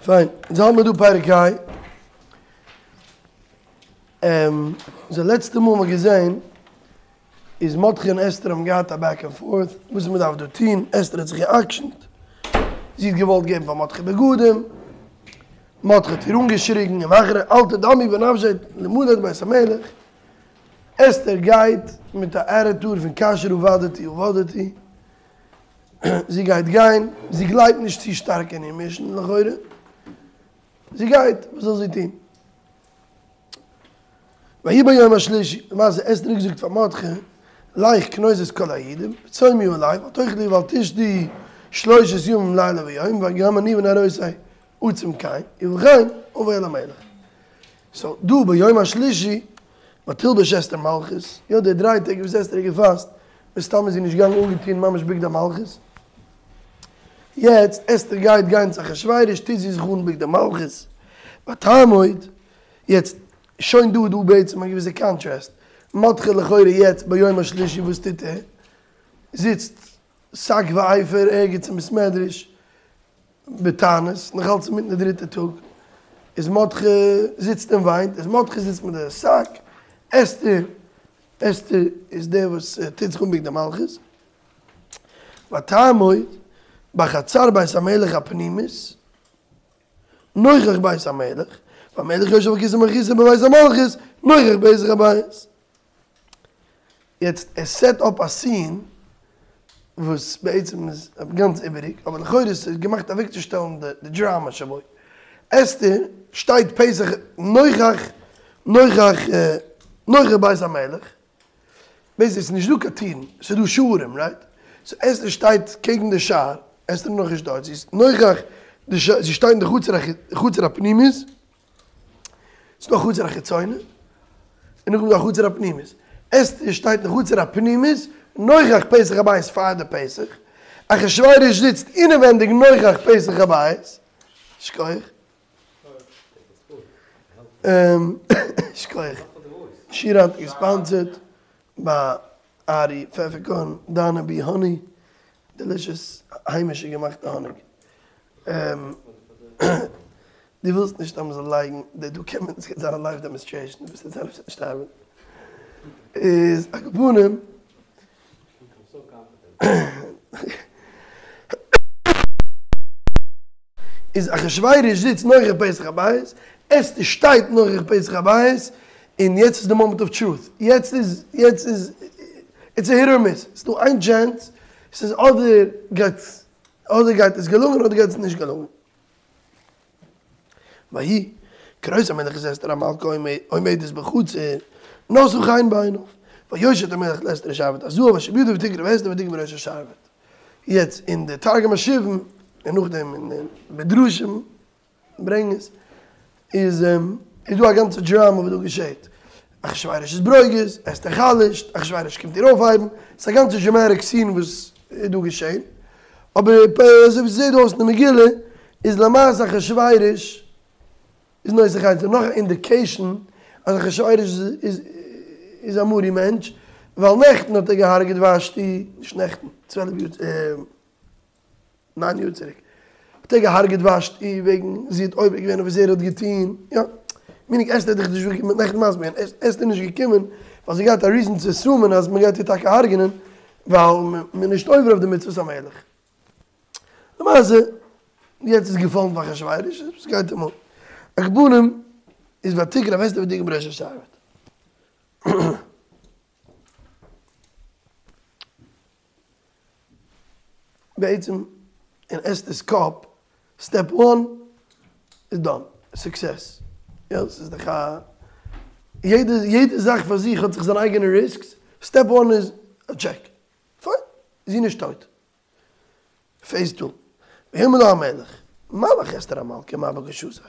פיין, אונז האלט מיר דא פרק ה'. די לעצטע מאל מ'האט געזען איז מרדכי און אסתר האבן געהאט א בעק ענד פארט וואס מ'דארף דא טון, אסתר האט זיך גע'עקשנ'ט, זי האט געוואלט געבן פאר מרדכי בגדים, מרדכי האט איר אנגעשריגן אם אחרי אל תדמי בנפשי לימלט בית המלך, אסתר גייט מיט א עטיטוד פון כאשר אבדתי אבדתי, זי גייט גיין, זי גלייבט נישט צו שטארק אין איר מישן לכאורה, זי גייט, וואס זאל זי טון? ויהי ביום השלישי, למעשה אסתר האט געזאגט פאר מרדכי, לך כנוס את כל היהודים, וצומו עלי, ואל תאכלו ואל תשתו שלושת ימים לילה ויום, וגם אני ונערותי אצום כן, ובכן אבוא אל המלך. סאו דא ביום השלישי, ותלבש אסתר מלכות, יא די דריי טעג וואס אסתר האט געפאסט, מסתם איז זי נישט געגאנגען אנגעטון ממש בגדי מלכות, יעצט אסתר גייט גיין צו אחשורוש טוט זי זיך אן בגדי מלכות, ותעמוד, יעצט שוין דא איז דא בעצם א געוויסע קאנטראסט, מרדכי לכאורה יעצט ביום השלישי וואס טוט ער? זיצט שק ואפר ערגעץ אין בית מדרש, בתענית, נאך אלץ אינמיטן די דריטע טאג, איז מרדכי זיצט און וויינט, איז מרדכי זיצט מיט די שק, אסתר, אסתר איז דער וואס טוט זיך אן בגדי מלכות, ותעמוד בחצר בית המלך הפנימית, נוכח בית המלך, והמלך יושב על כסא מלכותו בבית המלכות, נוכח פתח הבית. יעצט ער סעט אפ א סין וואס בעצם איז גאנץ איבעריג, אבער לכאורה איז עס געמאכט אוועקצושטעלן די דראמא שבו. אסתר שטייט פתח נוכח נוכח נוכח בית המלך, בעצם איז נישט דא קיין טירן, ס'איז דא שערים רייט? סאו אסתר שטייט קעגן די שער, אסתר איז נאכנישט דארט, זי איז נוכח די שער, זי שטייט אין די חצר חצר הפנימית, ס'איז דא א חצר החיצונה, און נאכדעם איז דא א חצר הפנימית. אסתר שטייט אין חצר הפנימית, נוכח פתח הבית פאר די פתח, אחשורוש זיצט אינעווענדיג נוכח פתח הבית. שכוח. שכוח. שיעור היינט געספאנסערט ביי ארי פעפערקארן, דאנא בי האני, דעלישעס היימישע געמאכטע האניג. דו ווילסט נישט אז מ'זאל לייגן די דא קען מען עס גייט זיין א לייוו דעמאנסטרעישן דו ווילסט יעצט נישט ארבעטן איז על כל פנים איז אחשורוש זיצט נוכח פתח הבית אסתר שטייט נוכח פתח הבית און יעצט איז די מאמענט אוו טרוט יעצט איז יעצט איז איטס א היט אר מיס ס'איז דא איין טשענס ס'איז אדער גייט אדער גייט עס געלונגען אדער גייט עס נישט געלונגען. ויהי כראות המלך את אסתר המלכה עומדת בחצר נשא חן בעיניו ויושט המלך לאסתר השרביט הזהב אשר בידו ותקרב אסתר ותגע בראש השרביט. יעצט אין די תרגום השבעים און נאכדעם אין די מדרשים ברענגען עס איז איז דא א גאנצע דראמא וואס דא געשעט, אחשורוש איז ברוגז, אסתר חלש'ט, אחשורוש קומט איר אויפהייבן, ס'איז א גאנצע דראמאטיק סין וואס איז דא געשען, אבער אזוי ווי ס'זעט אויס אין די מגילה איז למעשה אחשורוש איז נושא חן, ס'איז נאך א אינדיקעישן אז אחשורוש איז איז א מאדי מענטש, ווייל נעכטן האט ער געהארגעט ושתי, נישט נעכטן, צוועלף יאר. ניין יאר צוריק האט ער געהארגעט ושתי וועגן זי האט עובר געווען אויף וואס ער האט געטון, יא, מינינג אסתר האט דאך נישט געקומען נעכטן מסביר געווען, אסתר איז נישט געקומען ווייל זי האט געהאט א ריזען צו אסומען אז מען גייט איר טאקע הרג'נען ווייל מען איז נישט עובר אויף די מצוות המלך. למעשה יעצט איז געפאלן פאר אחשורוש, עס גייט אים אן. על כל פנים איז ותקרב אסתר ותגע בראש השרביט. בעצם אין אסתר'ס קאפ, סטעפ וואן איז דאן, סוקסעס. יא, ס'איז דאך א, יעדע יעדע זאך פאר זיך האט זיך זיין אייגענע ריסקס, סטעפ וואן איז א טשעק. פיין, זי איז נישט טויט. פעיז טו, ויאמר לה המלך, מה לך אסתר המלכה מה בקשתך?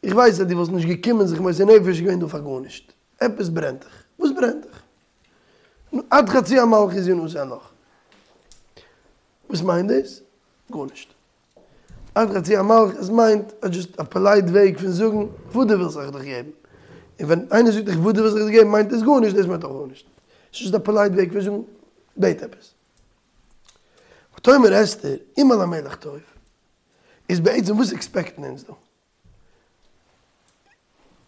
איך ווייס אז דו וואלסט נישט געקומען זיך מוסר נפש געווען דא פאר גארנישט. עפעס ברענט דיך. וואס ברענט דיך? נו, עד חצי המלכות ינתן לך. וואס מיינט דאס? גארנישט. עד חצי המלכות מיינט דזשאסט א פאלייט וועג פון זאגן וואס דו ווילסט זאל איך דיך געבן. און ווען איינער זאגט דיך וואס דו ווילסט זאל איך דיך געבן מיינט עס גארנישט, דאס מיינט אויך גארנישט. ס'איז דזשאסט א פאלייט וועג פון זאגן בעט עפעס. ותאמר אסתר אם על המלך טוב. איז בעצם וואס עקספעקטן אונז דא?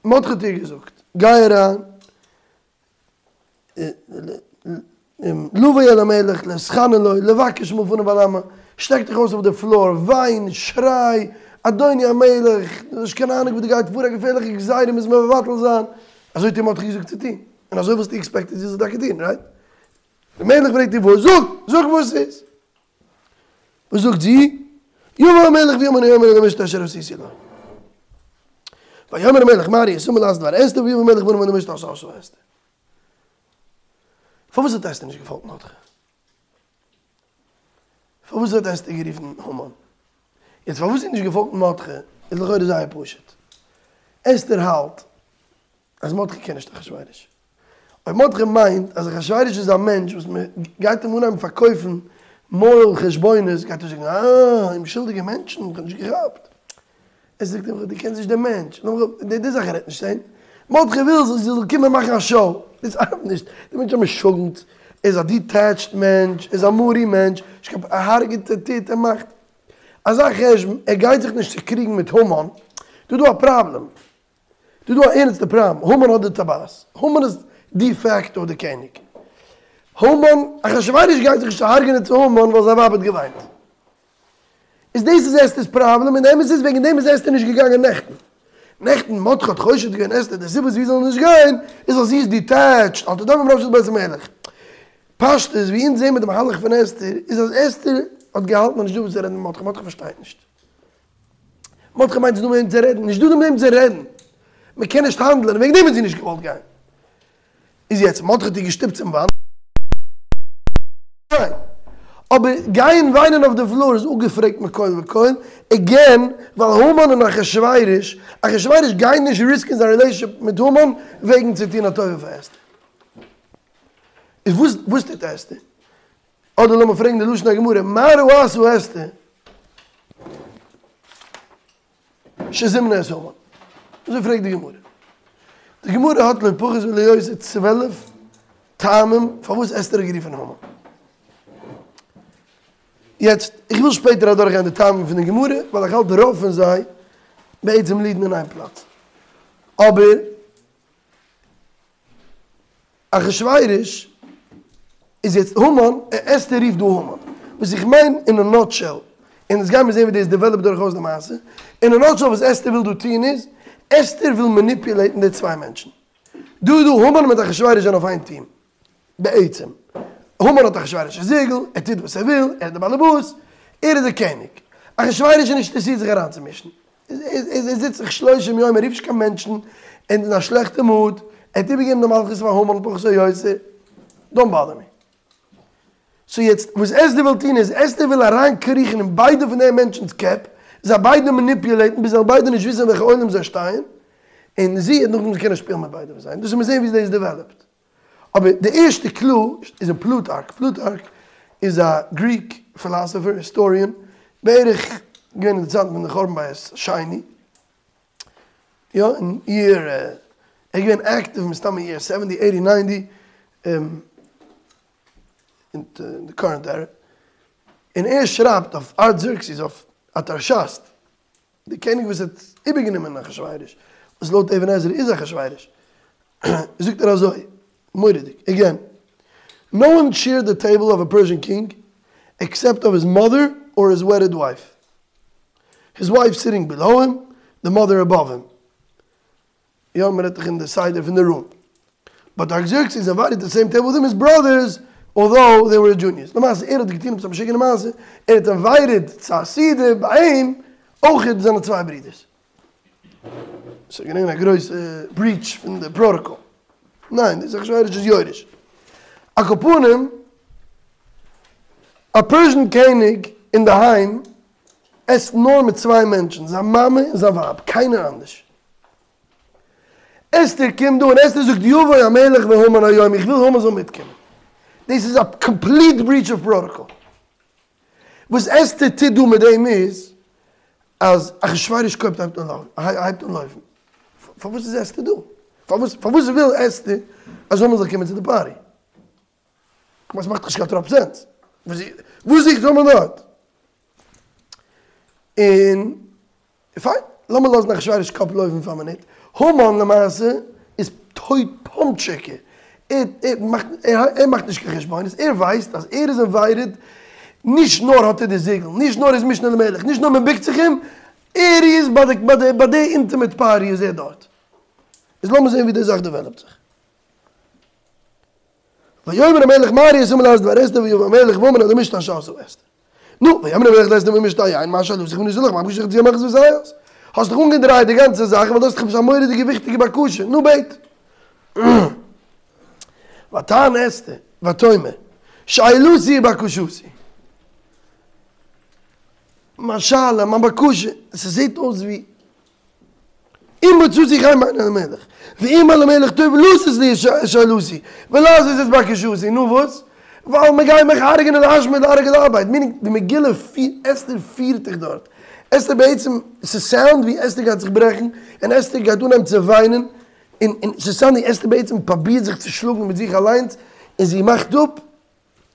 מרדכי האט איר געזאגט, גיי אריין, לבוא אל המלך להתחנן לו לבקש מלפניו על עמה, שטרעק דיך אויס אויף די פלאר, וויין, שריי, אדוני המלך, דו האסט נישט קיין אהנונג וואס דא גייט פאר, א געפערליכע גזירה מוז מען מבטל זיין, אזוי האט איר מרדכי געזאגט צו טון, און אזוי וואלסטו עקספעקטעד זי זאל טאקע טון, רייט? די מלך פרעגט איר וואס? זאג! זאג וואס ס'איז! וואס זאגט זי? יבוא המלך והמן היום אל המשתה אשר עשיתי לו. ויאמר המלך מהרו את המן לעשות דבר אסתר ויבא המלך והמן אל המשתה אשר עשתה אסתר. פארוואס האט אסתר נישט געפאלגט מרדכי? פארוואס האט אסתר גערופן המן? יעצט פארוואס זי האט נישט געפאלגט מרדכי איז לכאורה זייער פשוט. אסתר האלט אז מרדכי קען נישט אחשורוש. אויב מרדכי מיינט אז אחשורוש איז א מענטש וואס מען גייט אים אנהייבן פארקויפן מאראל חשבונות גייט ער זאגן אה, אומשולדיגע מענטשן, איך האב נישט געכאפט. ער זאגט אים דו קענסט נישט דעם מענטש. די זאך רעדט נישט צו אים. מרדכי וויל זי זאל קומען מאכן א שאו. דאס ארבעט נישט. דער מענטש איז א משוגעת, ער איז א דיטעטשד מענטש, ער איז א מאדי מענטש, ער הרג'עט, ער טוט, ער מאכט. אזא חשבון, ער גייט זיך נישט צוקריגן מיט המן, דא איז דא א פראבלעם. דא איז דא א ערנסטע פראבלעם, המן האט די טבעת, המן איז די פעקטא די קעניג, המן, אחשורוש גייט זיך נישט הרג'נען צו המן ווייל זיין ווייב האט געוויינט, איז דאס איז אסתר'ס פראבלעם, און די אמת איז וועגן דעם איז אסתר נישט געגאנגען נעכטן, נעכטן מרדכי האט חושד געווען אסתר די סיבה זי זאל נישט גיין איז ווייל זי איז דיטעטשט, אל תדבר עם ראש בית המלך, פשטות ווי אונז זעהן מיר די מהלך פון אסתר איז אז אסתר האט געהאלטן אז נישט דא וואס צו רעדן מיט מרדכי, מרדכי פארשטייט נישט. מרדכי מיינט ס'איז דא מיט וועם צו רעדן, נישט דא מיט וועם צו רעדן, מען קען נישט האנדלען, וועגן דעם האט זי נישט געוואלט גיין. איז יעצט מרדכי האט איר געשטופט צום וואנט, ניין, אבער גיין וויינען אויף די פלאר איז אפגעפרעגט מכל וכל, עגעין, ווייל המן און אחשורוש, אחשורוש גייט נישט ריסקן זיין רילעישאנשיפ מיט המן וועגן צו טון א טובה פאר אסתר. איז וואס וואס טוט אסתר? אדער לאמיר פרעגן די לשון הגמרא, מה ראתה אסתר שזימנה את המן? אזוי פרעגט די גמרא. די גמרא האט לא פחות ולא יותר 12 טעמים פארוואס אסתר האט גערופן המן. יעצט, איך וויל שפעטער אדורכגיין די טעמים פון די גמרא, ווייל איך האלט רוב פון זיי בעצם ליעדן אין איין פלאץ. אבער אחשורוש איז יעצט המן, אסתר רופט דא המן, וואס איך מיין אין א נאטשעל, און אונז גיימיר זעהן ווי דאס דעוועלאפט דורכאויס די מעשה, אין א נאטשעל וואס אסתר וויל דא טוהן איז, אסתר וויל מעניפולעיטן די צוויי מענטשן. דא איז דא המן מיט אחשורוש זענען אויף איין טיעם, בעצם. המן האט אחשורוש'ס זיגל, ער טוט וואס ער וויל, ער איז די באלעבאס, ער איז די קעניג. אחשורוש איז נישט אינטערעסירט זיך אריינצומישן. ער זיצט זיך שלושים יום, ער רופט נישט קיין מענטשן, ער איז אין א שלעכטע מוד, ער האט איבערגעגעבן די מלכות פאר המן פחות או יותר, דאנט באדער מי. סאו יעצט וואס אסתר וויל טון איז, אסתר וויל אריינקריכן אין ביידע פון די מענטשנ'ס קעפ, זיי ביידע מעניפולעיטן ביז זיי וועלן ביידע נישט וויסן אין וועלכע עולם זיי שטייען, און זי וועט נאכדעם קענען שפילן מיט ביידע פון זיי, און דאס וועט מען זען ווי דאס דעוועלאפט. אבער די ערשטע קלו איז אין פלוטארק, פלוטארק איז א גריק פילאסאפער, היסטאריען, בערך געווען אין די צייטן פון די חורבן בית שני, יא אין יער, ער איז געווען אקטיוו מסתמא יער סעווענטי עיטי ניינטי, אין די קארענט ערא, און ער שרייבט אויף ארטזערקסיס אויף ארתחשסתא. די קעניג וואס האט איבערגענומען אחשורוש, וואס לויט אבן עזרא איז אחשורוש, זאגט ער אזוי, מורא'דיג, עגעין, נאו וואן שעירד די טעיבל אוו א פערזשען קינג עקסעפט אוו היז מאדער אר היז וועדעד ווייף, היז ווייף סיטינג בילאו הים, די מאדער עבאוו הים. יא מען רעדט דאך אין די סדר פון די רום. באט ארטזערקסיס אינווייטעד טו די סעים טעיבל וויט היז בראדערס אלדאו זיי ווער דזשוניערס. למעשה ער האט געטון עפעס א משוגענע מעשה, ער האט אינווייטעד צו א סעודה ביי אים אויכעט זיינע צוויי ברידערס. ס'איז געווען א גרויסע בריטש פון די פראטאקאל. ניין דאס איז אחשורוש איז יורש. על כל פנים א פערזשען קעניג אינדערהיים עסט נאר מיט צוויי מענטשן, זיין מאמע און זיין ווייב, קיינער אנדערש. אסתר קומט דא און אסתר זאגט יבוא המלך והמן היום, איך וויל המן זאל מיטקומען. דאס איז א קאמפליט בריטש אוו פראטאקאל. וואס אסתר טוט דא מיט דעם איז, אז אחשורוש קויפט הייבט אן הייבט אן לויפן. פארוואס איז אסתר דא? פארוואס פארוואס וויל אסתר אז המן זאל קומען צו די פארטי? כ'מיין ס'מאכט דאך נישט קיין טראפ סענס. וואס זוכט המן דארט? און פיין, לאמיר לאזן אחשורוש קאפ לויפן פאר א מינוט, המן למעשה איז טויט פאמפט שיכור, ער מאכט ער מאכט נישט קיין חשבונות, ער ווייסט אז ער איז אינווייטעד, נישט נאר האט ער די זיגל, נישט נאר איז משנה למלך, נישט נאר מען בוקט זיך אים, ער איז ביי די ביי די ביי די אינטימעט פארטי איז ער דארט. איז לאמיר זען ווי די זאך דעוועלאפט זיך. ויאמר המלך מהרו את המן לעשות דבר אסתר ויבא המלך והמן אל המשתה אשר עשתה אסתר. נו, ויאמר המלך לאסתר במשתה היין מה שאלתך ונתתה לך מה בקשתך חצי המלכות ותעש. האסט דאך אנגעדרייט די גאנצע זאך ווייל דו האסט דאך עפעס א מורא'דיגע וויכטיגע בקשה, נו בעט. ותען אסתר ותאמר שאלתי ובקשתי. מיין שאלה, מיין בקשה, ס'זעט אויס ווי אם מצאתי חן בעיני המלך, ואם על המלך טוב לתת לי את שאלתי, ולעשות את בקשתי, נו וואס? ווייל מען גייט מיך הרג'נען להשמיד להרוג ולאבד, מיינינג די מגילה פירט, אסתר פירט דיך דארט, אסתר בעצם, ס'סאונד ווי אסתר גייט זיך ברעכן, און אסתר גייט אנהייבן צו וויינען, און און ס'סאונד ווי אסתר בעצם פרובירט זיך צו שלאגן מיט זיך אליינס, און זי מאכט אפ,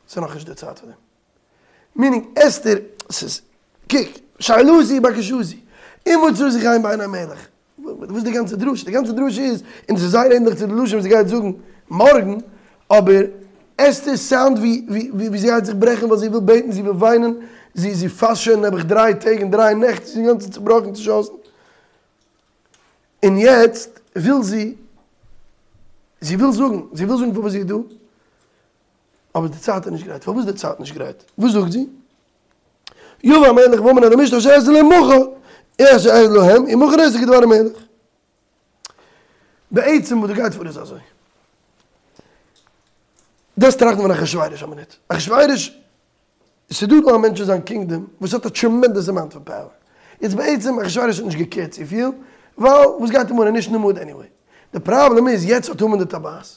ס'איז נאכנישט די צייט פאר דעם. מיינינג אסתר, ס'איז, קוק, שאלתי ובקשתי, אם מצאתי חן בעיני המלך, וואס איז די גאנצע דרשה? די גאנצע דרשה איז, און ס'איז זייער ענדליך צו די לשון וואס זי גייט זאגן מארגן, אבער אסתר סאונד ווי ווי זי גייט זיך ברעכן ווייל זי וויל בעטן, זי וויל וויינען, זי זי פאסט שוין נעבעך דריי טעג און דריי נעכט, זי איז אינגאנצן צובראכן צושאסן, און יעצט וויל זי, זי וויל זאגן, זי וויל זאגן פארוואס זי איז דא, אבער די צייט איז נישט גרייט. פארוואס איז די צייט נישט גרייט? וואס זאגט זי? יבא המלך והמן אל המשתה אשר אעשה להם מחר, אשר אעשה להם, ומחר אעשה כדבר המלך. בעצם וואס דא גייט פאר איז אזוי. דאס טראכטן פון אחשורוש א מינוט. אחשורוש ס'איז דא דא א מענטש אין זיין קינגדאם וואס האט א טרעמענדעס אמאונט פון פאוער. יעצט בעצם אחשורוש האט נישט געקערט צופיל, ווייל וואס גייט אים אן ער איז נישט אין די מוד עניוועי. די פראבלעם איז יעצט האט המן די טבעת.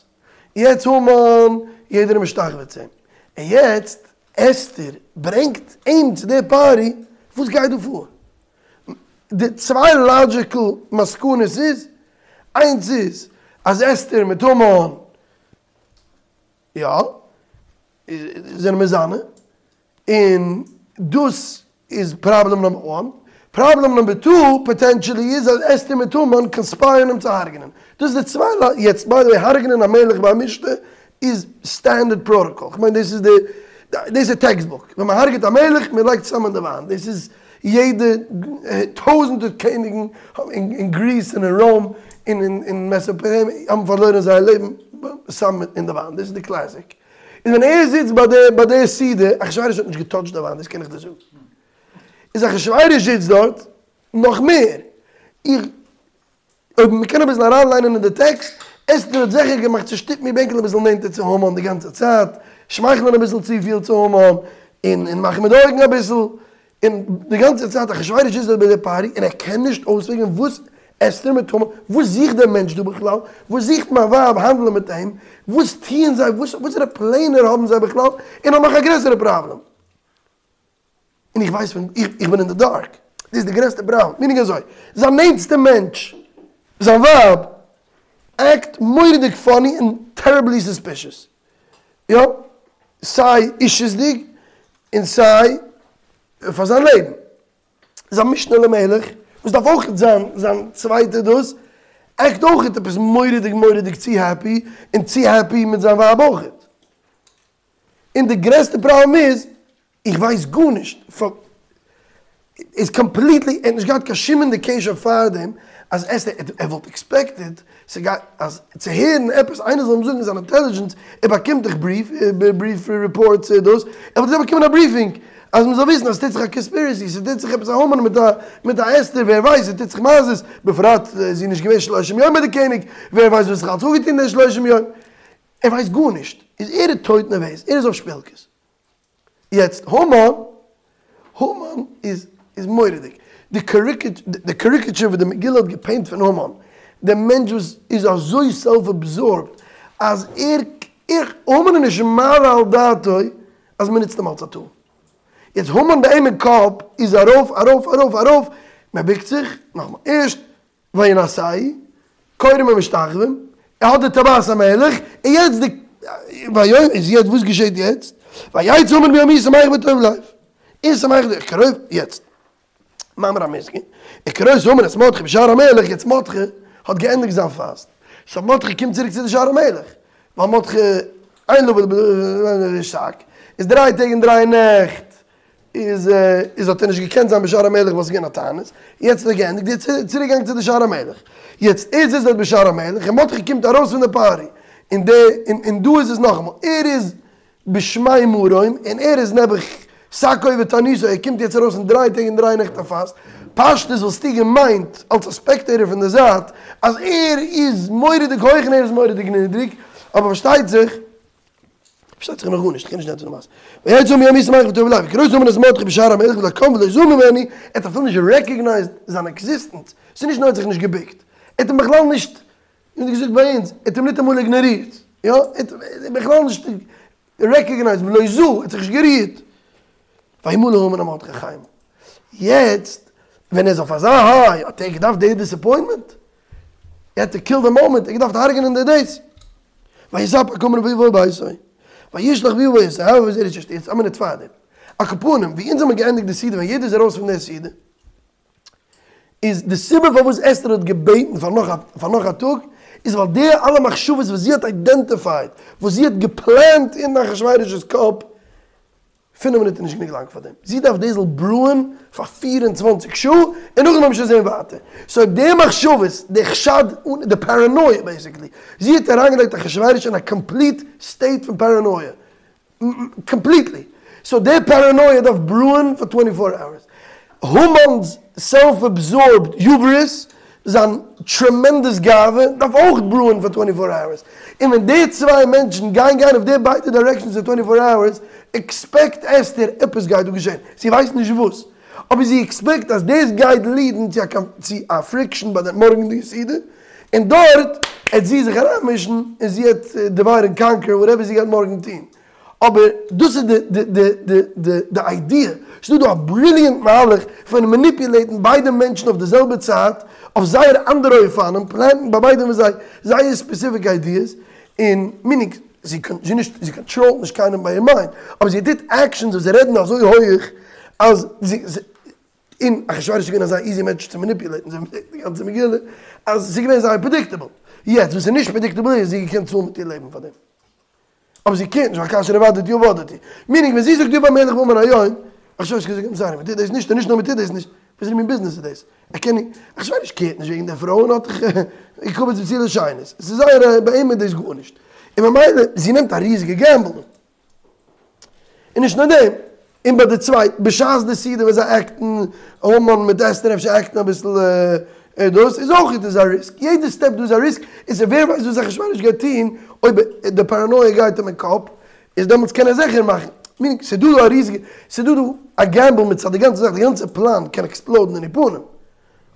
יעצט המן, יעדער איז משתחווה צו אים. און יעצט אסתר ברענגט אים צו די פארטי, וואס גייט דא פאר? די צוויי לאדזשיקל מסקנות איז, איינס איז אז אסתר מיט המן יא, זענען מזנה, און דאס איז פראבלעם נאמבער וואן, פראבלעם נאמבער טו פאטענטשעלי איז אז אסתר מיט המן קאנספייערן אים צו הרג'נען, דאס איז די צוויי, יעצט ביי די וועי הרג'נען א מלך ביי א משתה איז סטענדערד פראטאקאל, כ'מיין דאס איז די, דאס איז טעקסט בוק, ווען מען הרג'עט א מלך מען לייגט סם אין די וויין, דאס איז יעדע טויזענטער קעניגן אין גריס און אין רוים און אין מעסאפאטעמיע האבן פארלוירן זייער לעבן סם אין די וויין, דאס איז די קלעסיק. און ווען ער זיצט ביי די ביי די סעודה, אחשורוש האט נישט געטאטשט די וויין, דאס קען איך דיר זאגן. איז אחשורוש זיצט דארט, נאך מער, איך, אויב מ'קען אביסל אריינליינען אין די טעקסט, אסתר האט זיכער געמאכט צו שטופן איר בענקל אביסל נענטער צו המן די גאנצע צייט, שמייכלען אביסל צופיל צו המן, און און מאכן מיט די אויגן אביסל, און די גאנצע צייט אחשורוש זיצט דארט ביי די פארטי און ער קען נישט אויספיגערן וואס אסתר מיט המן, וואס זוכט דער מענטש דא בכלל, וואס זוכט מיין ווייב האנדלען מיט אים, וואס טוען זיי, וואסערע פלענער האבן זיי בכלל, און האב נאך א גרעסערע פראבלעם, און איך ווייס פון, איך בין אין די דארק, דאס איז די גרעסטע פראבלעם, מיינינג אזוי, זיין נענטסטע מענטש, זיין ווייב, עקט מורא'דיג פאני און טעריבלי סוספישעס, יא, סיי אישיות'דיג און סיי פאר זיין לעבן. זיין משנה למלך, וואס דארף אויך זיין זיין צווייטע דאס, עקט אויך עפעס מורא'דיג מורא'דיג צו העפי, און צו העפי מיט זיין ווייב אויך. און די גרעסטע פראבלעם איז, איך ווייס גארנישט, איז קאמפליטלי, ער האט נישט געהאט קיין שום אינדיקעישאן פארדעם אז אסתר, ער וואלט עקספעקטעד ס'גייט אז צו הערן עפעס איינער זאל אים זאגן זיין אינטעלידזשענס, ער באקומט דאך בריוו, בריוו ריפארטס דאס, ער וואלט געדארפט באקומען א בריפינג אז מ'זאל וויסן אז ס'טוט זיך א קאנספירעסי, ס'טוט זיך עפעס א המן מיט א מיט א אסתר, ווער ווייסט, ס'טוט זיך מעשות, בפרט זי איז נישט געווען שלושים יום ביי די קעניג, ווער ווייסט וואס זיך אלץ אפגעטון די שלושים יום, ער ווייסט גארנישט, איז ער איז טויט נערוועז, ער איז אויף שפילקעס. יעצט המן, המן איז איז מורא'דיג, די קאריקעטשור וואס די מגילה האט געפעינט פון המן, די מענטש וואס איז אזוי סעלף אבזארבד אז ער, איך, המן איז נישט מעלה על דעתו אז מען נוצט אים אלס א טול. יעצט המן ביי אים אין קאפ איז ארויף ארויף ארויף ארויף, מען בוקט זיך, נאכאמאל, ערשט וינשאו, כורעים ומשתחווים, ער האט די טבעת המלך, און יעצט די, ויאמר, איז יעצט וואס געשעט יעצט? ויצא המן ביום ההוא שמח וטוב לב, און שמח די, קרוב, יעצט. מאמר המוסגר, וכראות המן את מרדכי בשער המלך, יעצט מרדכי האט געענדיגט זיין פאסט, סאו מרדכי קומט צוריק צו די שער המלך, ווייל מרדכי אין לו שק, איז דריי טעג און דריי נעכט איז איז האט ער נישט געקענט זיין בשער המלך ווייל ס'איז געווען א תענית, יעצט האט ער געענדיגט איז ער צוריק געגאנגען צו די שער המלך, יעצט ער זיצט דארט בשער המלך און מרדכי קומט ארויס פון די פארטי, און די און דא איז עס נאכאמאל, ער איז בשמי מרום און ער איז נעבעך שקו ותעניתו, ער קומט יעצט ארויס פון דריי טעג און דריי נעכט א פאסט, פשטות וואלסטו געמיינט אלס א ספעקטעיטער פון די זייט אז ער איז מורא'דיג הויך און ער איז מורא'דיג נידריג, אבער פארשטייט זיך פארשטייט זיך נאך גארנישט, כ'קען נישט ענטפערן די מעשה. ויצא המן ביום שמח וטוב לב, וכראות המן את מרדכי בשער המלך ולא קם ולא זע ממנו, ער האט אפילו נישט רעקאגנייזד זיין עקזיסטענץ, ס'איז נישט נאר ער האט זיך נישט געבוקט, ער האט אים בכלל נישט, ווי מ'האט געזאגט ביי אונז, ער האט אים ניטאמאל איגנארירט, יא, ער האט אים בכלל נישט רעקאגנייזד, ולא זע, ער האט זיך נישט גערירט. וימלא המן על מרדכי חימה. יעצט ווען ער איז אויף אזא היי האט ער געדארפט די דיסעפוינטמענט? הי העד טו קיל די מאמענט, ער האט געדארפט הרג'נען די דאס. ויתאפק המן ויבא אל ביתו. וישלח ויבא את אוהביו וזרש אשתו. יעצט א מינוט פאר דעם. על כל פנים, ווי אונז האבן געענדיגט די סעודה ווען יעדער איז ארויס פון די סעודה, איז די סיבה פארוואס אסתר האט געבעטן פאר נאך א פאר נאך א טאג, איז ווייל די אלע מחשבות וואס זי האט איידענטיפייד, וואס זי האט געפלענט אין אחשורוש'ס קאפ, פינף מינוט איז נישט גענוג לאנג פאר דעם, זי דארף דאס זאל ברוען פאר 24 שעה, און נאכדעם לאמיר שוין זען ווייטער. סאו אויב די מחשבות, די חשד, די פאראנויע בעיסיקלי, זי האט אריינגעלייגט אחשורוש אין א קאמפליט סטעיט פון פאראנויע, קאמפליטלי, סאו די פאראנויע דארף ברוען פאר טווענטי פאר אווערס. המן'ס סעלף אבזארבד יובריס, זיין טרעמענדעס גאווה, דארף אויך ברוען פאר טווענטי פאר אווערס. און ווען די צוויי מענטשן גייען גיין אויף די ביידע דירעקשאנס אין טווענטי פאר אווערס, עקספעקט אסתר עפעס גייט דא געשען. זי ווייסט נישט וואס. אבער זי עקספעקט אז דאס גייט ליעדן צו א צו א פריקשאן ביי די מארגנדיגע סעודה, און דארט העט זי זיך אריינמישן און זי העט דיווייד ענד קאנקער וואטעווער זי גייט מארגן טון. אבער דאס איז די די די די די די איידיע, ס'איז דא דא א בריליענט מהלך פון מאניפולעיטן ביידע מענטשן אויף די זעלבע צייט, אויף זייער אנדערע אופנים, פלענטן ביי ביידע פון זיי זייער ספעסיפיק איידיעס, און מינינג זי זי נישט זי קאנטראלט נישט קיינעם ביי איר מיינד, אבער זי טוט עקשאנס וואס זיי רעדן אזוי הויעך אז זי און אחשורוש איז געווען אזא איזי מענטש צו מאניפולעיטן אזוי ווי מ'זעט אין די גאנצע מגילה אז ס'איז געווען זייער פרעדיקטעבל, יעצט וואס איז נישט פרעדיקטעבל איז זי געקענט צאלן מיט איר לעבן פאר דעם. אבער זי קען נישט ווייל כאשר אבדתי אבדתי. מינינג ווען זי זאגט יבא המלך בהמן היום, אחשורוש קען זאגן איים סארי, מ'טוט דאס נישט און נישט נאר מ'טוט דאס נישט, וואסערע מין ביזנעס איז דאס? ער קען נישט, אחשורוש קערט נישט וועגן די פרוי און האט דאך יקבץ בתולות שנית. עס איז זייער ביי אים איז דאס גארנישט. און ממילא זי נעמט א ריזיגע געמבל. און נישט נאר דעם, און ביי די צווייט, בשעת די סעודה ווען זיי עקטן, המן מיט אסתר אפשר עקטן אביסל דאס, איז אויך איז א ריסק, יעדע סטעפ דא איז א ריסק, און ס'ווער ווייסט וואס אחשורוש גייט טון, אויב די פאראנויע גייט אים אין קאפ, איז דעמאלטס קען ער זיכער מאכן, מינינג ס'איז דא דא א ריזיגע, ס'איז דא דא א געמבל מצד די גאנצע זאך, די גאנצע פלאן קען עקספלאודן אין איר פנים,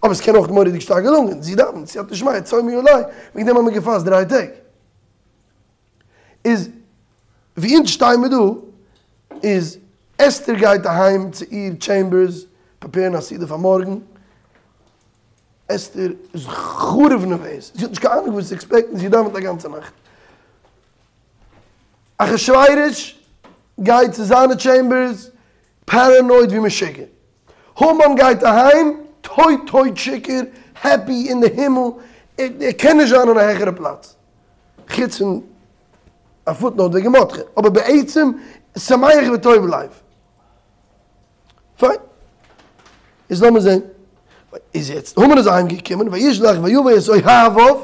אבער ס'קען אויך מורא'דיג שטארק געלונגען, זי דאווענט, סייעתא דשמיא, צומי עלי, וועגן דעם האבן מיר געפאסט דריי טעג. איז ווי אונז שטיי מיר דא איז אסתר גייט אהיים צו איר טשעימבערס פרעפערן א סעודה פאר מארגן, אסתר איז חרוב נערוועז, זי האט נישט קיין אהנונג וואס צו עקספעקטן, זי דאווענט א גאנצע נאכט. אחשורוש גייט צו זיינע טשעימבערס פערענויד ווי משוגע, המן גייט אהיים טויט טויט שיכור, העפי אין די הימל, ער קען נישט זיין אין א העכערע פלאץ. חוץ פון א פוטנאוט וועגן מרדכי, אבער בעצם שמח וטוב לב. פיין. איז לאמיר זען. איז יעצט המן איז אהיים געקומען וישלח ויבא את אוהביו,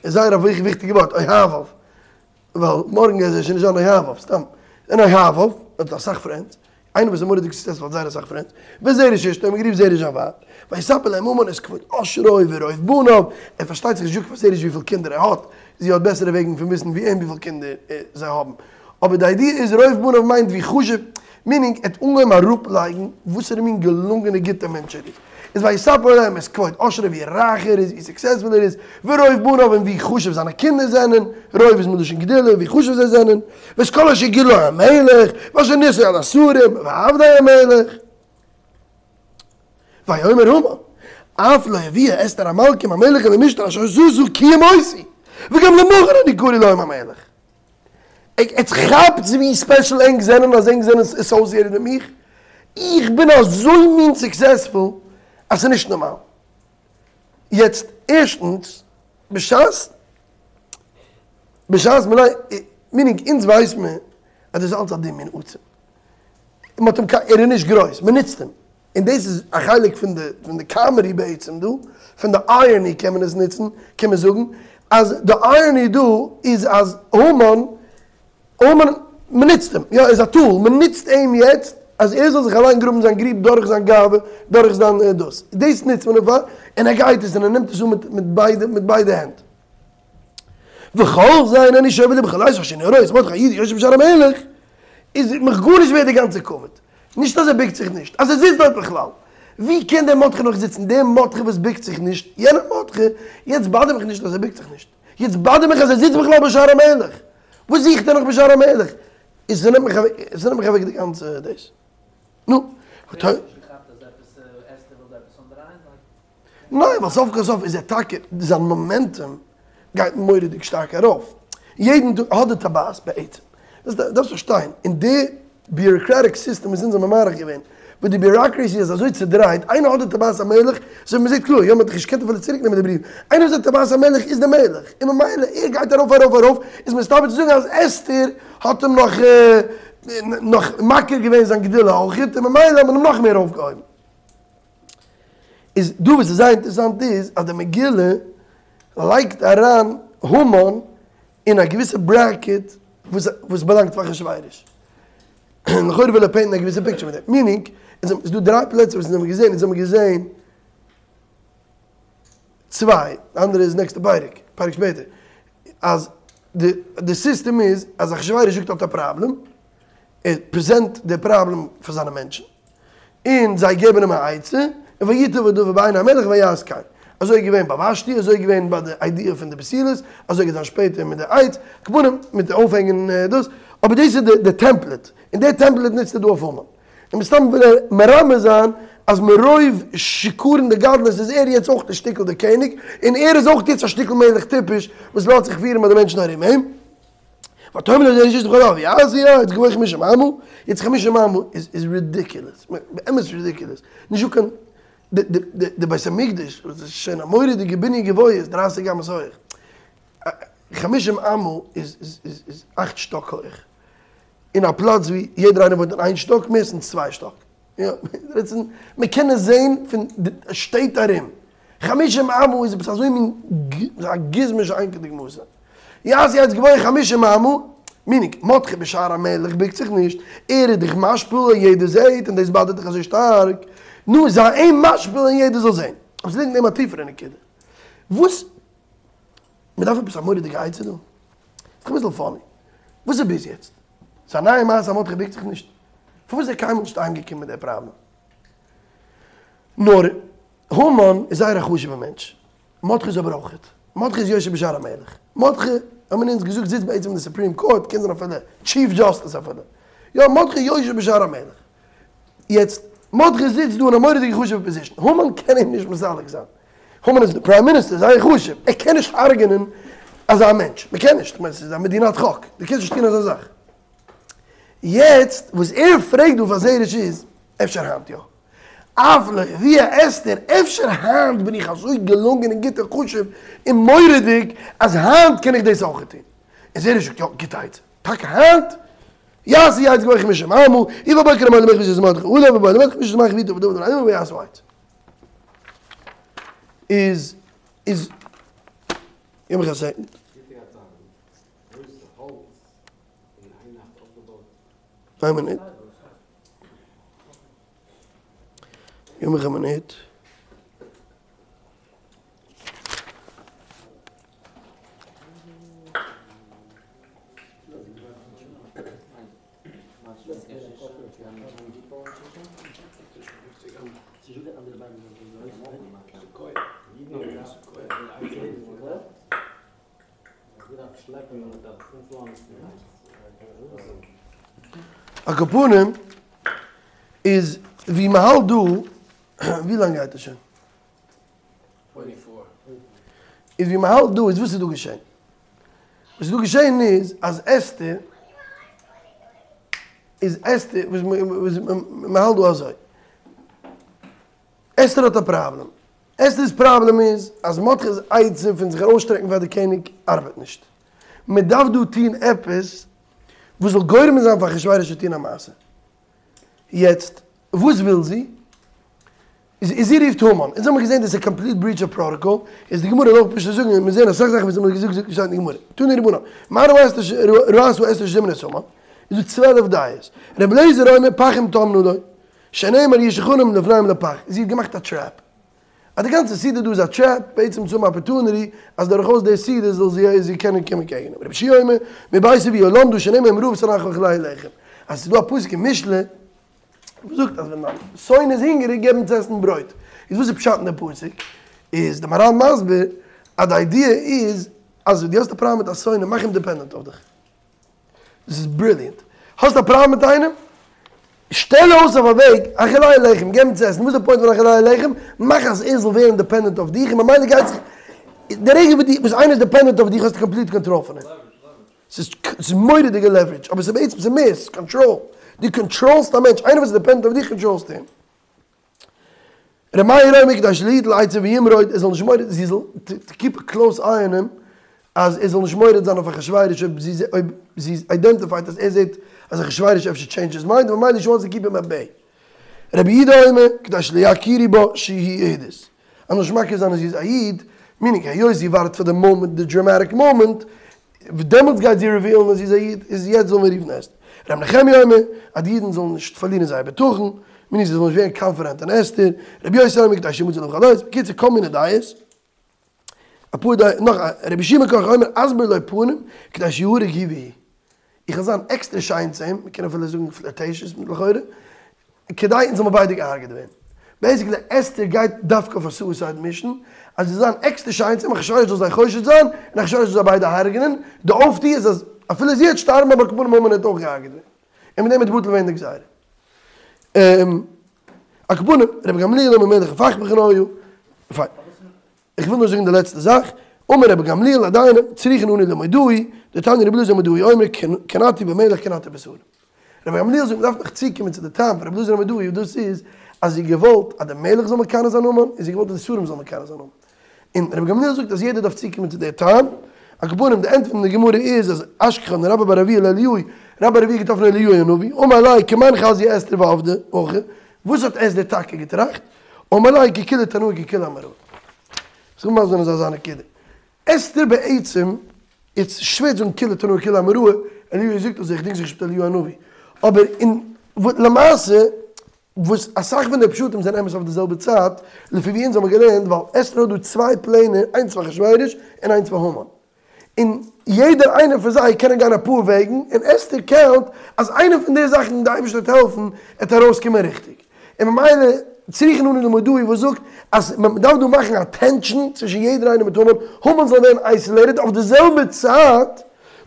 זייער א וויכטיגע ווארט אוהביו, ווייל מארגן גייט ער שוין נישט זיין אוהביו, סתם, און אוהביו, האט אסאך פרענדס, איינער וואס איז מורא'דיג סוקסעספול האט זייער אסאך פרענדס, וזרש אשתו, מ'האט גערופן זרש זיין ווייב, ויספר להם המן את כבוד עשרו ורוב בניו, ער פארשטייט זיך נישט זאגט פאר זרש וויפיל קינדער ער האט, זי האט בעסערע וועגן פון וויסן ווי אים וויפיל קינדער זיי האבן, אבער די איידיע איז רוב בניו מיינט ווי חשוב, מינינג ער האט אנגעהויבן אראפלייגן וואסערע מין געלונגענע גוטע מענטש ער איז. איז ויספר להם את כבוד עשרו ווי רייך ער איז, ווי סוקסעספול ער איז, ורוב בניו און ווי חשוב זיינע קינדער זענען, רוב איז מלשון גדולה, ווי חשוב זיי זענען, ואת כל אשר גילו המלך, ואשר נשאו על השרים, ועבדי המלך. ויאמר המן, אף לא הביאה אסתר המלכה עם המלך אל המשתה אשר עשתה כי אם אותי, וגם למחר אני קרא לו עם המלך. עטס כאפטס ווי ספעשל ענק זענען אז ענק זענען עסאוסיעטעד מיט מיך? איך בין אזוי מין סוקסעספול! אז ס'איז נישט נארמאל. יעצט ערשטנס, בשעת בשעת מ'ליינט, מינינג אונז ווייס מיר אז דאס איז אלץ א דמיון עצום. מ'האט אים ער איז נישט גרויס, מ'נוצט אים. און דאס איז א חלק פון די פון די קאמעדי בעצם דא, פון די אייראני קען מען עס נוצן, קען מען זאגן אז די אייראני דא איז אז המן, המן, מ'נוצט אים, יא ער איז א טול, מ'נוצט אים יעצט אז ער זאל זיך אליין גראבן זיין גריב דורך זיין גאווה, דורך זיין דאס, דאס נוצט מען אים פאר, און ער גייט עס און ער נעמט עס אן מיט ביידע מיט ביידע הענט. וכל זה איננו שוה לי בכל עת אשר אני רואה את מרדכי היהודי יושב בשער המלך, איז מיך גארנישט ווערט די גאנצע כבוד. נישט אז ער ביקט זיך נישט, אז ער זיצט דארט בכלל. ווי קען דער מרדכי נאך זיצן? דער מרדכי וואס ביקט זיך נישט, יענער מרדכי, יעצט באדערט מיך נישט אז ער ביקט זיך נישט. יעצט באדערט מיך אז ער זיצט בכלל בשער המלך. וואס זוכט ער נאך בשער המלך? איז ס'נעמט מיך אוועק, ס'נעמט מיך אוועק די גאנצע דאס. נו. ניין, ווייל סוף כל סוף איז ער טאקע, זיין מאמענטום גייט מורא'דיג שטארק ארויף. יעדן טאג האט די טבעת בעצם. דאס דארפסט פארשטיין, אין די ביוראקראטיק סיסטעם וואס אונז האבן מעריך געווען, וואו די ביוראקרעסי איז אזוי צודרייט, איינער האט די טבעת המלך, אזוי ווי מ'זעט קלאר, יא מ'האט דאך נישט געקענט אפילו צוריק נעמען די בריוו, איינער וואס האט טבעת המלך איז די מלך, און ממילא ער גייט ארויף ארויף ארויף, איז מסתבר צו זאגן אז אסתר האט אים נאך נאך מכיר געווען זיין גדולה אויכעט, און ממילא האט מען אים נאך מער אויפגעהויבן. איז דא וואס איז זייער אינטערעסאנט איז אז די מגילה לייגט אריין המן אין א געוויסע bracket וואס וואס באלאנגט פאר אחשורוש. לכאורה וויל ער paint ן א געוויסע picture מיט דעם. meaning, עס איז דא דריי פלעצער וואס אונז האבן געזען, אונז האבן געזען צוויי, די אנדערע איז נעקסטע פרק, פרק שפעטער, אז די די סיסטעם איז אז אחשורוש זאגט ער האט א פראבלעם, ער present די פראבלעם פאר זיינע מענטשן, און זיי געבן אים א עצה, און וייטב הדבר בעיני המלך ויעש כן. אזוי איז געווען ביי ושתי, אזוי איז געווען ביי די idea פון די בתולות, אזוי גייט זיין שפעטער מיט די עץ, כפנים, מיט די אויפהענגען דאס, אבער דאס איז די template, און די template נוצט ער דא אויף המן. און מסתם וויל ער מרמז זיין אז מרוב שיכורין דגדלות איז ער יעצט אויך א שטיקל דער קעניג, און ער איז אויך יעצט א שטיקל מלך טיפש וואס לאזט זיך פירן ביי די מענטשן ארום אים. ותאמר לו זרש אשתו בכל לבבה ויעשו העץ גבוה חמישים אמה, יעצט חמישים אמה איז איז ridiculous, באמת ridiculous, נישט דא קיין, די די די בית המקדש וואס איז שוין א מורא'דיגע בנין גבוה איז דרייסיג אמות הויך, חמישים אמה איז איז איז אכט שטאק הויך, אין א פלאץ ווי יעדער איינער וואוינט אין איין שטאק מערסטנס צוויי שטאק, יא, מען קען עס זעהן פון די שטעט ארום. חמישים אמה איז עפעס אזוי מין א גוזמא שאין כדוגמתה. יעשו העץ גבוה חמישים אמה, meaning, מרדכי בשער המלך ביקט זיך נישט, ער איז דיך משפיל און יעדער זעהט און דאס באדערט דיך אזוי שטארק, נו זיי אים משפיל און יעדער זאל זעהן. אבער ס'ליגט אין דעם א טיפערע נקודה. וואס? מ'דארף עפעס א מורא'דיגע עצה דא? ס'איז דאך אביסל funny. וואס איז ביז יעצט? ס'איז א נייע מעשה אז מרדכי ביקט זיך נישט? פארוואס איז ער קיינמאל נישט אהיימגעקומען מיט די פראבלעם? נאר המן איז זייער א חשוב'ער מענטש, מרדכי איז אבער אויכעט. מרדכי איז יושב בשער המלך. מרדכי, האבן אונז געזאגט, זיצט בעצם אין די supreme court, קען זיין אפילו chief justice אפילו. יא, מרדכי יושב בשער המלך. יעצט, מרדכי זיצט דא אין א מורא'דיגע חשוב'ע position. המן קען אים נישט מסלק זיין. המן איז די prime minister, זייער חשוב. ער קען נישט הרג'נען אזא מענטש. מ'קען נישט. כ'מיין, ס'איז א מדינת חוק. דו קענסט נישט טון אזא זאך. יעצט, וואס ער פרעגט דא פאר זרש איז, אפשר היינט יא. אף לא הביאה אסתר, אפשר היינט בין איך אזוי געלונגען און גוט און חשוב און מורא'דיג אז היינט קען איך דאס אויך טון. און זרש זאגט יא, גוטע עצה, טאקע היינט? יעשו העץ גבוה חמישים אמה, ובבוקר עמוד המלך והשית מרדכי עליו, ובא אל המלך ומי ששמח וייטב הדבר בעיני המן ויעש העץ. איז איז גיב מיך א second. איין מינוט. גיב מיך א מינוט. על כל פנים איז ווי מ'האלט דא, ווי לאנג גייט עס שוין? איז ווי מ'האלט דא איז וואס איז דא געשען? וואס איז דא געשען איז אז אסתר איז אסתר וואס מ'האלט דא אזוי. אסתר האט א פראבלעם. אסתר'ס פראבלעם איז אז מרדכי'ס עצה פון זיך ארויסשטרעקן פאר די קעניג ארבעט נישט. מען דארף דא טון עפעס וואס זאל גורם זיין פאר אחשורוש צו טון א מעשה. יעצט, וואס וויל זי? איז זי רופט המן. אונז האמיר געזען דאס איז א קאמפליט בריטש אוו פראטאקאל. איז די גמרא אויך פשוט זאגן, מיר זעען אסאך זאכן וואס מ'האט געזאגט זאגט נישט אין די גמרא. תנו רבנן, מה ראתה אסתר שזימנה את המן? איז דא 12 דעות. רבי אליעזר אומר פחים טמנה לו. שנאמר יהיו שולחנם לפניהם לפח, זי האט געמאכט א טרעפ. אז די גאנצע סעודה דא איז א טרעפ, בעצם צו האבן אפערטונעטי אז דורכאויס די סעודה זאל זי זי קענען קומען קעגן אים. רבי יהושע אומר, מבית אביה למדה שנאמר אם רעב שונאך האכילהו לחם. אז ס'איז דא א פסוק אין משלי וואס זאגט אז ווען דיין שונא איז הונגעריג געב אים צו עסן ברויט. איז וואס איז פשט אין די פסוק? איז די מהר"ל מסביר אז די איידיע איז אז ווען דו האסט א פראבלעם מיט א שונא מאך אים דיפענדענט אויף דיך. דאס איז בריליענט. האסט א פראבלעם מיט איינעם? שטעל אויס אויף א וועג, האכילהו לחם, געב אים צו עסן, וואס איז די פוינט פון האכילהו לחם? מאך אז ער זאל ווערן דיפענדענט אויף דיך, און ממילא גייט זיך, די רגע וואס דו, וואס איינער איז דיפענדענט אויף דיך האסטו קאמפליט קאנטראל פון אים. ס'איז מורא'דיגע לעווערידזש, אבער ס'איז בעצם ס'איז מער, ס'איז קאנטראל. דו קאנטראלסט א מענטש, איינער וואס איז דיפענדענט אויף דיך קאנטראלסטו אים. ר' מאיר אומר כדי שלא יטול עצה וימרוד, ער זאל נישט מורד, זי זאל קיפ א קלאוס איי אן אים, אז ער זאל נישט מורד זיין אויף אחשורוש אויב זי אויב זי איידענטיפייט אז ער זעט אז אחשורוש אפשר טשעינדזש היז מיינד, ממילא שי וואנטס טו קיפ אים עט בעי. רבי יהודה אומר כדי שלא יכירו בה שהיא יהודית, אז נישט מכיר זיין אז זי איז א איד, מינינג היות זי ווארט פאר די מאמענט, די דראמאטיק מאמענט, דעמאלטס גייט זי ריווילן אז זי איז א איד, איז יעצט זאל מען רופן אסתר. רבי נחמיה אומר, אז די אידן זאלן נישט פארלירן זייער בטחון, מיינט זיי זאלן נישט ווערן קאנפידענט אין אסתר, רבי יוסי אומר כדי שימצא לה חלות, בקיצור כל מיני דעות, אפאר דעות, נאך א, רבי יהושע בן קרחה אומר אסביר לו פנים כדי שיהרג הוא והיא, איך וועל זיין עקסטער שיין צו אים, מ'קען אפילו זאגן פלערטעישעס לכאורה, כדי אונז זאל מיר ביידע געהארגעט ווערן. בעיסיקלי אסתר גייט דווקא אויף א סועסייד מישן, אז זי זאל זיין עקסטער שיין צו אים, אחשורוש זאל זיי חושד זיין, און אחשורוש זאל זיי ביידע הרג'נען, די אויפטו איז אז אפילו זי וועט שטארבן אבער על כל פנים המן וועט אויך געהארגעט ווערן. און מיט דעם וועט בטל ווערן די גזירה. על כל פנים, רבי גמליאל אומר מלך הפכפכן היה. פיין. איך וויל נאר זאגן די לעצטע זאך, אמר רבי גמליאל עדיין צריכין אנו למודעי, דתניא רבי אלעזר המודעי אומר קנאתי במלך קנאתי בשרים. רבי גמליאל זאגט מ'דארף נאך צוקומען צו די טעם פון רבי אלעזר המודעי און דאס איז אז זי האט געוואלט אז די מלך זאל מקנא זיין המן און זי האט געוואלט אז די שרים זאלן מקנא זיין המן. און רבי גמליאל זאגט אז יעדער דארף צוקומען צו די טעם. על כל פנים די ענטפער פון די גמרא איז אז אשכחן רבה בר אבוה לאליהו, רבה בר אבוה האט געטראפן אליהו הנביא, אמר ליה כמאן חזיא אסתר ועבדה הכי, וואס האט אסתר טאקע געטראכט? אמר ליה כי כולהו תנאי כי כולהו אמוראי. איך וויל מסביר זיין אזא נקודה. אסתר בעצם, איז שווער צו זאגן כולהו תנאי כי כולהו אמוראי, אליהו זאגט אזוי, איך דינג זיך נישט מיט אליהו הנביא. אבער אין למעשה, וואס אסאך פון די פשטים זענען אמת אויף די זעלבע צייט, לפי ווי אונז האבן געלערנט, ווייל אסתר האט דא צוויי פלענער, איינס פאר אחשורוש און איינס פאר המן. און יעדער איינער פון זיי קענען גיין אפאר וועגן, און אסתר קאונט אז איינע פון די זאכן די אייבערשטער וועט העלפן עט ארויסקומען ריכטיג. און ממילא צריכין אנו למודעי וואס זאגט אז מען דארף דא מאכן א טענשאן צווישן יעדער איינער מיט המן, המן זאל ווערן אייסעלעיטעד אויף די זעלבע צייט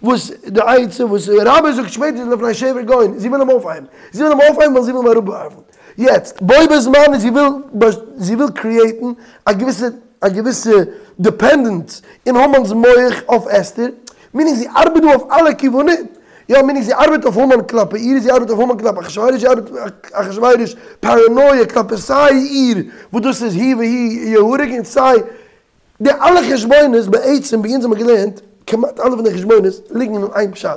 וואס די עצה וואס רבה זאגט שפעטער איז לפני שבר גויין, זי וויל אים אויפהייבן, זי וויל אים אויפהייבן ווייל זי וויל אים אראפווארפן. יעצט, בו בזמן זי וויל זי וויל קריעטן א געוויסע א געוויסע דיפענדענס אין המן'ס מח אויף אסתר, מינינג זי ארבעט דא אויף אלע כיוונים, יא מינינג זי ארבעט אויף המן כלפי איר, זי ארבעט אויף המן כלפי אחשורוש, זי ארבעט אחשורוש פאראנויע כלפי סיי איר וואס דאס איז הוא והיא יהרג און סיי די אלע חשבונות בעצם ווי אונז האבן געלערנט, כמעט אלע פון די חשבונות ליגן אין איין פשט,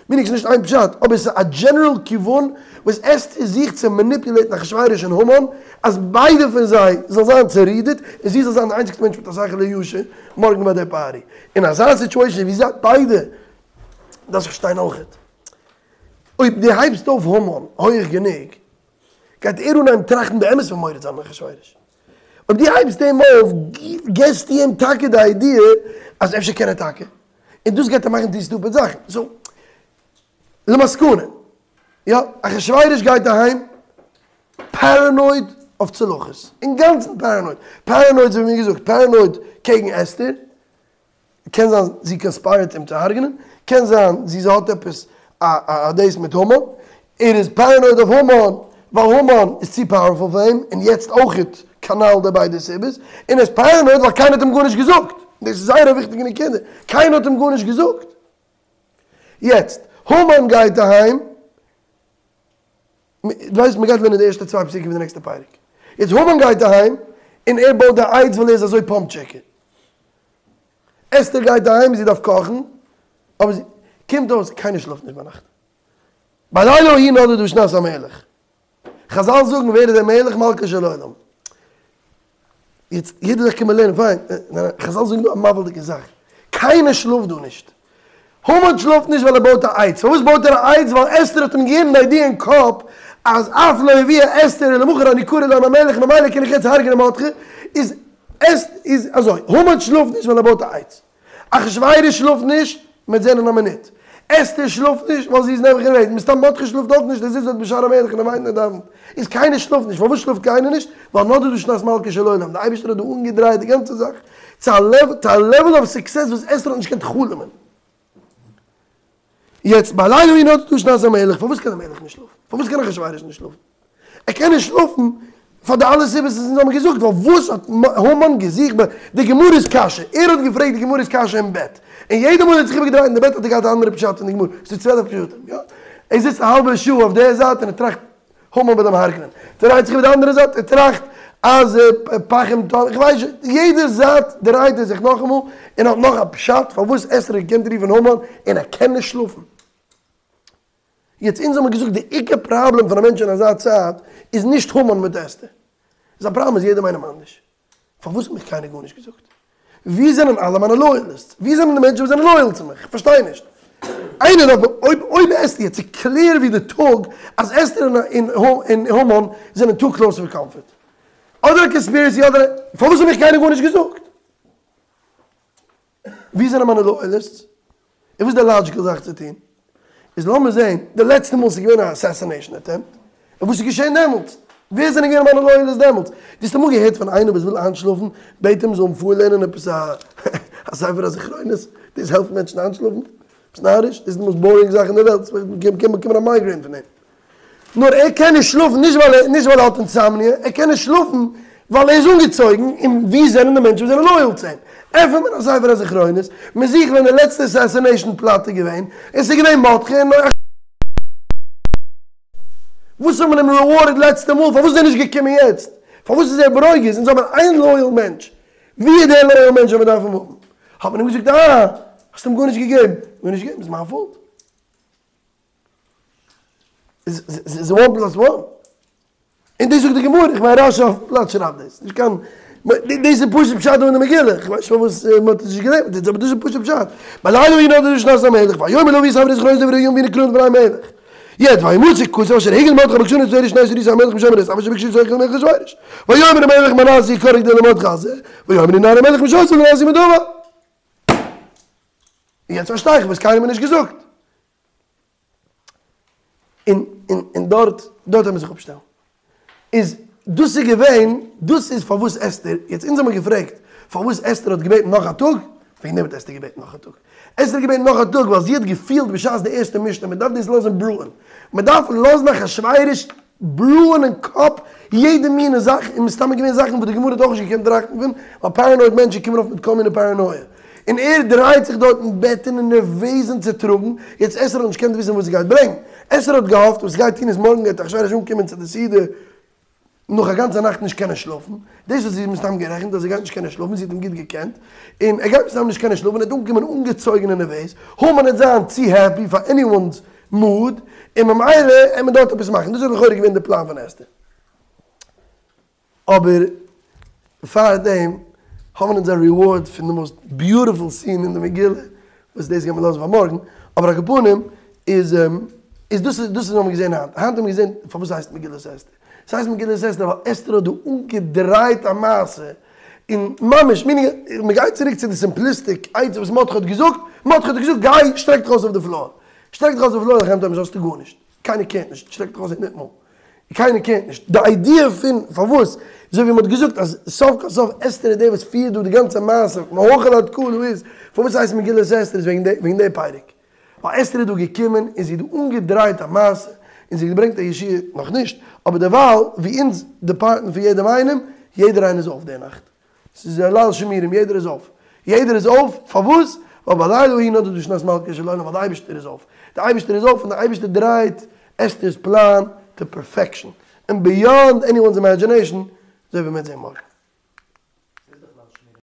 מינינג ס'איז נישט איין פשט, אבער ס'איז א דזשענעראל כיוון וואס אסתר זוכט צו מאניפולעיטן אחשורוש און המן אז ביידע פון זיי זאלן זיין צערודערט און זי זאל זיין די איינציגסטע מענטש מיט א שכל הישר מארגן ביי די פארטי. אין אזא סיטואשען ווי זיי ביידע דארפסט פארשטיין אויכעט אויב דו הייבסט אויף המן הויעך גענוג גייט ער אנהייבן טראכטן באמת פון מורד זיין אין אחשורוש. אויב דו הייבסט אים אויף געסטו אים טאקע די איידיע אז אפשר קען ער טאקע, און דאס גייט אים מאכן טון סטופיד זאכן. סאו, למסקנא, יא, אחשורוש גייט אהיים פאראנויד אויף צלחות, אינגאנצן פאראנויד, פאראנויד אזוי ווי מיר געזאגט, פאראנויד קעגן אסתר, קען זיין זי קאנספייערט אים צו הרג'נען, קען זיין זי האט עפעס א א דעיס מיט המן, ער איז פאראנויד אויף המן ווייל המן איז צו פאוערפול פאר אים, און יעצט אויכעט כנ"ל די ביידע סיבות, און ער איז פאראנויד ווייל קיינער האט אים גארנישט געזאגט, דאס איז זייער א וויכטיגע נקודה, קיינער האט אים גארנישט געזאגט. יעצט, המן גייט אהיים, דו ווייסט מ'גייט לערנען די ערשטע צוויי פסוקים פון די נעקסטע פרק. יעצט המן גייט אהיים און ער בויט די עץ ווייל ער איז אזוי פאמפטשיקע. אסתר גייט אהיים זי דארף קאכן, אבער זי, קומט אויס קיינער שלאפט נישט ביינאכט. בלילה ההוא נדדה שנת המלך. חזל זאגן ווער איז דער מלך מלכו של עולם. יעצט יעדע זאך קען מען לערנען פיין, חזל זאגן דא א מבהיל'דיגע זאך, קיינער שלאפט דא נישט. המן שלאפט נישט ווייל ער בויט א עץ, פארוואס בויט ער א עץ? ווייל אסתר האט אים געגעבן די idea אין קאפ אז אף לא הביאה אסתר אלא מחר אני קורא להם המלך ממילא קען איך יעצט הרג'נען מרדכי, איז עס איז אזוי, המן שלאפט נישט ווייל ער בויט א עץ, אחשורוש שלאפט נישט, מ'וועט זען אין א מינוט, אסתר שלאפט נישט ווייל זי איז נעבעך אין רעד, מסתם מרדכי שלאפט אויך נישט, ער זיצט דארט בשער המלך און ער וויינט און ער דאווענט, איז קיינער שלאפט נישט, פארוואס שלאפט קיינער נישט? ווייל נדדה שנת מלכו של עולם, די אייבערשטער האט דא אנגעדרייט די גאנצע זאך צו א level of success וואס אסתר האט נישט געקענט חלומ'ען. יעצט בלילה ההוא נדדה שנת המלך, פארוואס קען דער מלך נישט שלאפן? פארוואס קען אחשורוש נישט שלאפן? ער קען נישט שלאפן פאר די אלע סיבות וואס אונז האבן געזאגט, ווייל וואס האט המן געזוכט ביי די גמרא'ס קשיא? ער האט געפרעגט די גמרא'ס קשיא אין בעט, און יעדע מאל ער האט זיך איבערגעדרייט אין די בעט האט ער געהאט א אנדערע פשט אין די גמרא, ס'איז דא 12 פשטים, יא? ער זיצט א האלבע שעה אויף די זייט און ער טראכט המן וועט אים הרג'נען, דרייט זיך איבער די אנדערע זייט ער טראכט אז פחים טוב, איך ווייס נישט, יעדע זייט דרייט ער זיך נאכאמאל און האט נאך א פשט פארוואס אסתר האט געקענט רופן המן און ער קען נישט שלאפן. יעצט אונז האמיר געזאגט די עיקר פראבלעם פון א מענטש אין אזא צייט איז נישט המן מיט אסתר, זיין פראבלעם איז יעדעם איינעם אנדערש. פארוואס האט מיך קיינער גארנישט געזאגט? ווי זענען אלע מיינע loyalists? ווי זענען די מענטשן וואס זענען loyal צו מיך? איך פארשטיי נישט. איינער דארף מיר, אויב אויב אסתר, יעצט איז קלער ווי די טאג אז אסתר און המן זענען too close for comfort. אדער א conspiracy אדער א, פארוואס האט מיך קיינער גארנישט געזאגט? ווי זענען מיינע loyalists? און וואס איז די logical זאך צו טון? איז לאמיר זעהן, די לעצטע מאל ס'איז געווען א assassination attempt, און וואס איז געשעהן דעמאלטס? ווער זענען געווען מיינע loyalists דעמאלטס? דו האסט אמאל געהערט פון איינער וואס וויל איינשלאפן, בעט אים זאל אים פארלערנען עפעס א א ספר הזכרונות, דאס העלפט מענטשן איינשלאפן? ביסט נאריש? דאס איז די most boring זאך אין די וועלט, קען באקומען א migraine פון דעם. נאר ער קען נישט שלאפן, נישט ווייל ער, נישט ווייל ער האט insomnia, ער קען נישט שלאפן ווייל ער איז אנגעצויגן, און ווי זענען די מענטשן וואס זענען loyal צו אים? עפענט מען א ספר הזכרונות, מען זוכט ווען די לעצטע assassination plot איז געווען, און ס'איז געווען מרדכי און נח. וואס האט מען אים rewarded לעצטע מאל? פארוואס איז ער נישט געקומען יעצט? פארוואס איז ער ברוגז? אונז האבן איין loyal מענטש, ווי איז דער loyal מענטש ווען מען דארף אים האבן? האט מען אים געזאגט אה, האסט אים גארנישט געגעבן, גארנישט געגעבן איז מיין fault. איז one plus one. און דאס זאגט די גמרא, איך מיין רשי אויפן פלאץ שרייבט דאס, נישט קיין, דאס איז פשוט פשט דא אין די מגילה, איך ווייס נישט פארוואס מען האט עס נישט געלערנט מיט אונז, אבער דאס איז פשוט פשט. בלילה ההוא נדדה שנת המלך, ויאמר להביא ספר הזכרונות דברי הימים והנה קרוין לפני המלך. יעצט וימצא כתוב אשר הגיד מרדכי בגתנא ותרש שני סריסי המלך משמר את אשר ביקשו את המלך אחשורוש. ויאמר המלך מה נעשה יקר הגדול למרדכי הזה, ויאמר הנה המלך משעשו לא נעשה מדבר. יעצט פארשטיי איך וואס קיינער האט מיר נישט געזאגט. און און און דארט דארט האט מען זיך אפשטעלן. איז דאס איז געווען דאס איז פארוואס אסתר, יעצט אונז האמיר געפרעגט פארוואס אסתר האט געבעטן נאך א טאג, וועגן דעם האט אסתר געבעטן נאך א טאג. אסתר האט געבעטן נאך א טאג ווייל זי האט געפילט בשעת די ערשטע משתה מען דארף דאס לאזן brew ען, מען דארף לאזן אחשורוש brew ען אין קאפ יעדע מינע זאך, און מסתמא געווען זאכן וואס די גמרא האט אויך נישט געקענט טראכטן פון, ווייל paranoid מענטשן קומען אויף מיט כל מיני paranoia. און ער דרייט זיך דארט אין בעט און איז נערוועז און צעטראגן, יעצט אסתר האט נישט געקענט וויסן וואס עס גייט ברענגן, אסתר האט געהאפט וואס גייט טון איז מארגן גייט אחשורוש אנקומען צו די סעודה נאך א גאנצע נאכט נישט קענען שלאפן, דאס האט זי מסתם גערעכנט אז ער גייט נישט קענען שלאפן, זי האט אים גוט געקענט, און ער גייט מסתם נישט קענען שלאפן, ער וועט אנקומען אנגעצויגן און נערוועז, המן וועט זיין צו happy פאר anyone's mood, און ממילא עט מען דארט עפעס מאכן, דאס איז לכאורה געווען די פלאן פון אסתר. אבער פאר דעם האבן אונז א reward פון די most beautiful scene אין די מגילה, וואס דאס גייט מען לאזן פאר מארגן, אבער על כל פנים איז איז דאס איז דאס איז וואס מ'האט געזען היינט, היינט האבן מיר געזען פארוואס ס'הייסט מגילת אסתר, ס'הייסט מגילת אסתר ווייל אסתר האט דא אנגעדרייט א מעשה, און ממש meaning מ'גייט צוריק צו די simplistic עצה וואס מרדכי האט געזאגט, מרדכי האט געזאגט גיי שטרעק דיך אויס אויף די floor, שטרעק דיך אויס אויף די floor, לחם האסטו גארנישט, קיינער care ט נישט, שטרעק דיך אויס הונדערט מאל. קיינער care ט נישט. די idea פון פארוואס, אזוי ווי מ'האט געזאגט אז סוף כל סוף אסתר איז דער וואס פירט דא די גאנצע מעשה, מהחל עד כלה איז, פארוואס הייסט מגילת אסתר איז וועגן די וועגן די פרק. ווייל אסתר איז דא געקומען און זי האט דא אנגעדרייט א מעשה, און זי האט געברענגט א ישועה, נאכנישט, אבער דערווייל ווי אונז depart ן פון יעדעם איינעם, יעדער איינער איז אויף די נאכט. ס'איז א ליל שימורים, יעדער איז אויף. יעדער איז אויף, פארוואס? ווייל בלילה ההוא נדדה שנת מלכו של עולם, ווייל די אייבערשטער איז אויף. די אייבערשטער איז אויף און די אייבערשטער דרייט אסתר'ס פלאן to perfection, און beyond anyone's imagination. אזוי ווי מ'וועט זען מארגן.